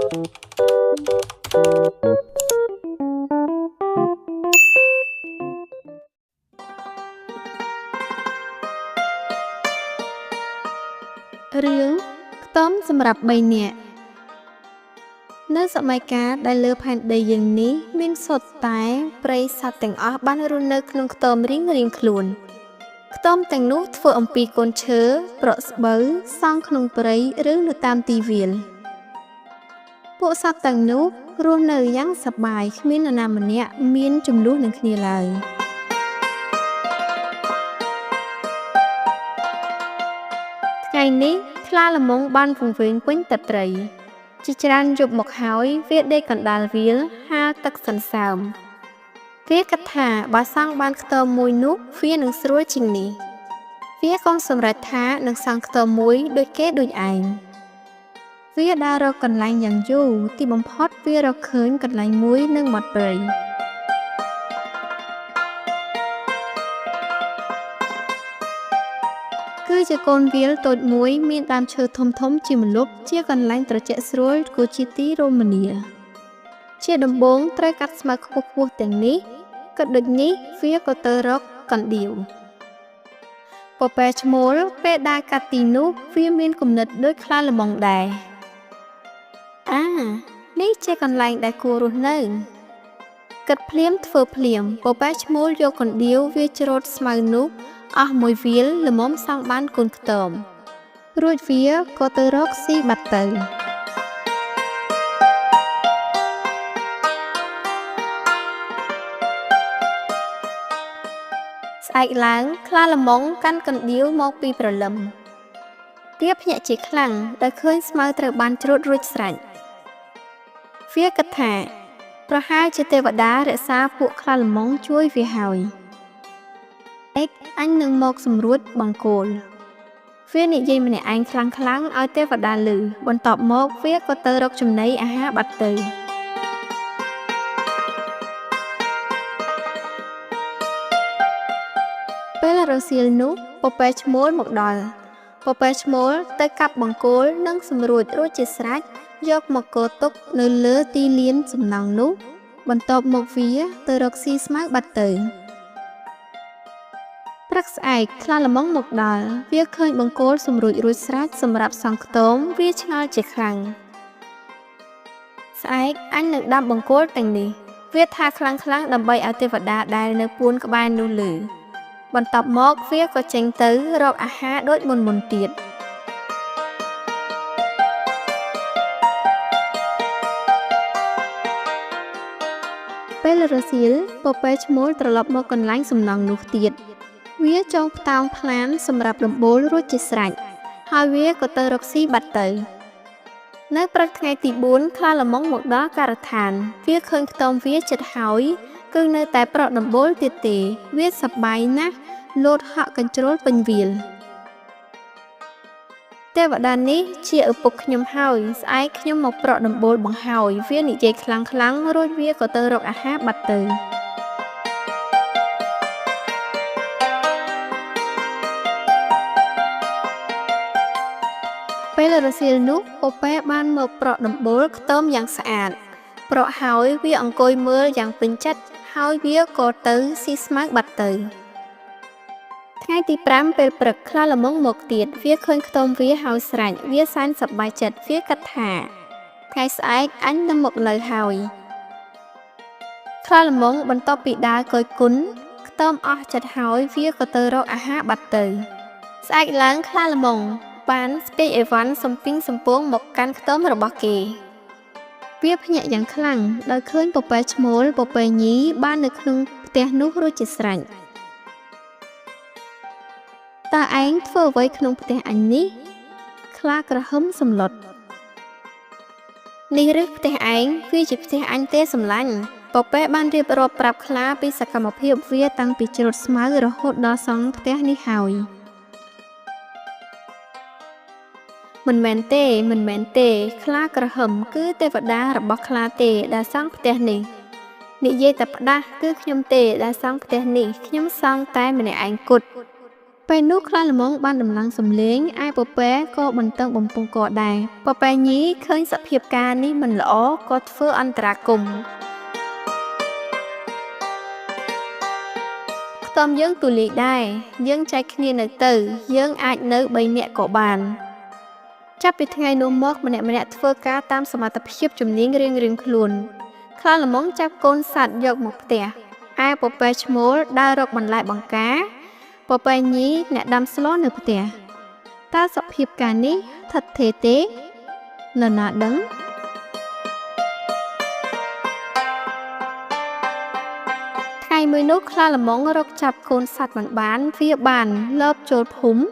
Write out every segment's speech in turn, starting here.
រឿងខ្ទមសម្រាប់3នាក់នៅសម័យកាលដែលលើផែនដីយើងនេះមានសុទ្ធតែព្រៃសត្វទាំងអស់បានរស់នៅក្នុងខ្ទមរៀងៗខ្លួនខ្ទមទាំងនោះធ្វើអំពីកូនឈើប្រក់ស្បូវសង់ក្នុងព្រៃឬនៅតាមទីវាលពួកសត្វទាំងនោះរស់នៅយ៉ាងសប្បាយគ្មាននរណាម្នាក់មានជម្លោះនឹងគ្នាឡើយថ្ងៃនេះខ្លាល្មងបានវង្វេងពេញតែព្រៃជាច្រើនយប់មកហើយវាដេកកណ្ដាលវាលហាលទឹកសន្សើមវាគិតថាបើសង់បានខ្ទមមួយនោះវានឹងស្រួលជាងនេះវាក៏សម្រេចថានឹងសង់ខ្ទមមួយដូចគេដូចឯងវាដើររកកន្លែងយ៉ាងយូរទីបំផុតវារកឃើញកន្លែងមួយនៅមាត់ព្រៃគឺជាកូនវាលតូចមួយមានដើមឈើធំៗជាម្លប់ជាកន្លែងត្រជាក់ស្រួលក៏ជាទីរមនាជាដំបូងត្រូវកាត់ស្មៅខ្ពស់ៗទាំងនេះក៏ដូចនេះវាក៏ទៅរកកណ្ដៀវពពែឈ្មោលពេលដើរកាត់ទីនោះវាមានគំនិតដូចខ្លាល្មងដែរអានេះជាកន្លែងដែលគួររស់នៅគិតភ្លាមធ្វើភ្លាមពពែឈ្មោលយកកណ្ដៀវវាច្រូតស្មៅនោះអស់មួយវាលល្មមសង់បានកូនខ្ទមរួចវាក៏ទៅរកស៊ីបាត់ទៅស្អែកឡើងខ្លាល្មងកាន់កណ្ដៀវមកពីព្រលឹមវាភ្ញាក់ជាខ្លាំងដោយឃើញស្មៅត្រូវបានច្រូតរួចស្រេចវាគិតថាប្រហែលជាទេវតារក្សាពួកខ្លាល្មងជួយវាហើយអញនឹងមកសម្រួចបង្គោលវានិយាយម្នាក់ឯងខ្លាំងៗឲ្យទេវតាឮបន្ទាប់មកវាក៏ទៅរកចំណីអាហារបាត់ទៅពេលរសៀលនោះពពែឈ្មោលមកដល់ពពែឈ្មោលទៅកាប់បង្គោលនិងសម្រួចរួចជាស្រេចយកមកគរទុកនៅលើទីលានសំណង់នោះបន្ទាប់មកវាទៅរកស៊ីស្មៅបាត់ទៅព្រឹកស្អែកខ្លាល្មងមកដល់វាឃើញបង្គោលសម្រួចរួចស្រេចសម្រាប់សង់ខ្ទមវាឆ្ងល់ជាខ្លាំងស្អែកអញនឹងដាំបង្គោលទាំងនេះវាថាខ្លាំងៗដើម្បីឲ្យទេវតាដែលនៅពួនក្បែរនោះឮបន្ទាប់មកវាក៏ចេញទៅរកអាហារដូចមុនៗទៀតពេលរសៀលពពែឈ្មោលត្រឡប់មកកន្លែងសំណង់នោះទៀតវាចងផ្តោងផ្លានសម្រាប់ដំបូលរួចជាស្រេចហើយវាក៏ទៅរកស៊ីបាត់ទៅនៅព្រឹកថ្ងៃទី4ខ្លាល្មងមកដល់ការដ្ឋានវាឃើញខ្ទមវាចិត្តហើយគឺនៅតែប្រក់ដំបូលទៀតទេវាសប្បាយណាស់លោតហក់កញ្ជ្រោលពេញវាលទេវតានេះជាឪពុកខ្ញុំហើយស្អែកខ្ញុំមកប្រក់ដំបូលបង្ហើយវានិយាយខ្លាំងៗរួចវាក៏ទៅរកអាហារបាត់ទៅពេលរសៀលនោះពពែបានមកប្រក់ដំបូលខ្ទមយ៉ាងស្អាតប្រក់ហើយវាអង្គុយមើលយ៉ាងពេញចិត្តហើយវាក៏ទៅស៊ីស្មៅបាត់ទៅថ្ងៃទី5ពេលព្រឹកខ្លាល្មងមកទៀតវាឃើញខ្ទមវាហើយស្រេចវាសែនសប្បាយចិត្តវាគិតថាថ្ងៃស្អែកអញនឹងមកនៅហើយខ្លាល្មងបន្ទាប់ពីដើរកយគុណខ្ទមអស់ចិត្តហើយវាក៏ទៅរកអាហារបាត់ទៅស្អែកឡើងខ្លាល្មងបានស្ពាយអីវ៉ាន់សំពីងសំពងមកកាន់ខ្ទមរបស់គេវាភ្ញាក់យ៉ាងខ្លាំងដោយឃើញពពែឈ្មោលពពែញីបាននៅក្នុងផ្ទះនោះរួចជាស្រេចតើឯងធ្វើអ្វីក្នុងផ្ទះអញនេះខ្លាក្រហមសម្លុតនេះឬផ្ទះឯងវាជាផ្ទះអញទេសម្លាញ់ពពែបានរៀបរាប់ប្រាប់ខ្លាពីសកម្មភាពវាតាំងពីច្រូតស្មៅរហូតដល់សង់ផ្ទះនេះហើយមិនមែនទេមិនមែនទេខ្លាក្រហមគឺទេវតារបស់ខ្លាទេដែលសង់ផ្ទះនេះនិយាយតែផ្ដាស់គឺខ្ញុំទេដែលសង់ផ្ទះនេះខ្ញុំសង់តែម្នាក់ឯងគត់ ពេលនោះខ្លាល្មងបានដំឡើងសំឡេងឯពពែក៏បន្តឹងបំពង់កដែរពពែញីឃើញសភាពការនេះមិនល្អក៏ធ្វើអន្តរាគមន៍ខ្ទមយើងទូលាយដែរយើងចែកគ្នានៅទៅយើងអាចនៅ3នាក់ក៏បានចាប់ពីថ្ងៃនោះមកម្នាក់ៗធ្វើការតាមសមត្ថភាពជំនាញរៀងៗខ្លួនខ្លាល្មងចាប់កូនសត្វយកមកផ្ទះឯពពែឈ្មោលដើររកបន្លែបង្ការពពែញីអ្នកដាំស្លនៅផ្ទះតើសភាពការនេះថិតថេរទេនរណាដឹងថ្ងៃមួយនោះខ្លាល្មងរកចាប់កូនសត្វមិនបានវាបានលបចូលភូមិ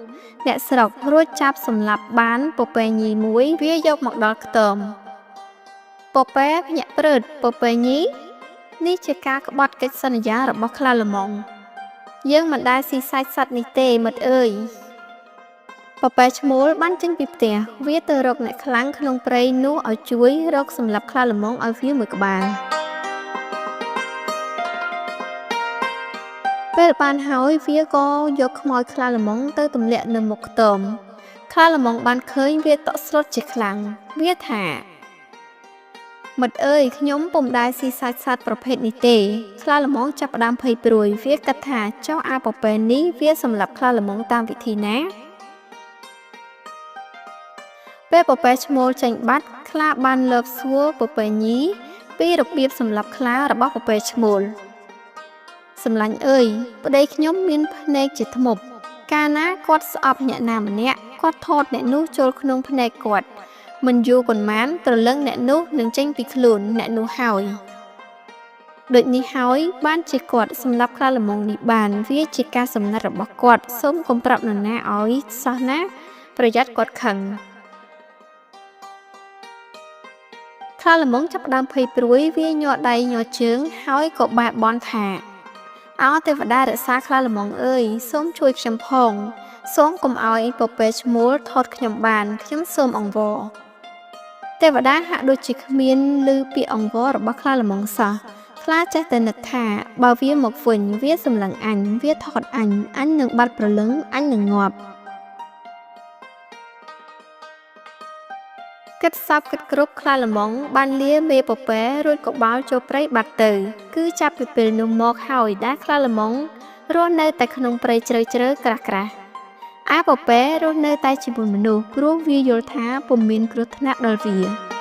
អ្នកស្រុករួចចាប់សម្លាប់បានពពែញីមួយវាយកមកដល់ខ្ទមពពែភ្ញាក់ព្រឹតពពែញីនេះជាការក្បត់កិច្ចសន្យារបស់ខ្លាល្មងយើងមិនដែលស៊ីសាច់សត្វនេះទេមិត្តអើយពពែឈ្មោលបានចេញពីផ្ទះវាទៅរកអ្នកខ្លាំងក្នុងព្រៃនោះឲ្យជួយរកសម្លាប់ខ្លាល្មងឲ្យវាមួយក្បាលពេលបានហើយវាក៏យកខ្មោចខ្លាល្មងទៅទម្លាក់នៅមុខខ្ទមខ្លាល្មងបានឃើញវាតក់ស្លុតជាខ្លាំងវាថាមិត្តអើយខ្ញុំពុំដែលស៊ីសាច់សត្វប្រភេទនេះទេខ្លាល្មងចាប់ផ្ដើមភ័យព្រួយវាគិតថាចុះអាពពែនេះវាសម្លាប់ខ្លាល្មងតាមវិធីណាពេលពពែឈ្មោលចេញបាត់ខ្លាបានលបសួរពពែញីពីរបៀបសម្លាប់ខ្លារបស់ពពែឈ្មោលសម្លាញ់អើយប្តីខ្ញុំមានភ្នែកជាធ្មប់កាលណាគាត់ស្អប់អ្នកណាម្នាក់គាត់ថតអ្នកនោះចូលក្នុងភ្នែកគាត់មិនយូរប៉ុន្មានទ្រលឹងអ្នកនោះនឹងចេញពីខ្លួនអ្នកនោះហើយដូចនេះហើយបានជាគាត់សម្លាប់ខ្លាល្មងនេះបានវាជាការសម្ងាត់របស់គាត់សូមកុំប្រាប់នរណាឲ្យសោះណាប្រយ័ត្នគាត់ខឹងខ្លាល្មងចាប់ផ្ដើមភ័យព្រួយវាញ័រដៃញ័រជើងហើយក៏បែរបន់ថាអោទេវតារក្សាខ្លាល្មងអើយសូមជួយខ្ញុំផងសូមកុំឲ្យពពែឈ្មោលថតខ្ញុំបានខ្ញុំសូមអង្វរទេវតាហាក់ដូចជាគ្មានឮពាក្យអង្វររបស់ខ្លាល្មងសោះខ្លាចេះតែនឹកថាបើវាមកវិញវាសម្លឹងអញវាថតអញអញនឹងបាត់ព្រលឹងអញនឹងងាប់គិតសពគិតគ្រប់ខ្លាល្មងបានលាមេពពែរួចក៏បោលចូលព្រៃបាត់ទៅគឺចាប់ពីពេលនោះមកហើយដែលខ្លាល្មងរស់នៅតែក្នុងព្រៃជ្រៅៗក្រាស់ៗអាពពែរស់នៅតែជាមួយមនុស្សព្រោះវាយល់ថាពុំមានគ្រោះថ្នាក់ដល់វា។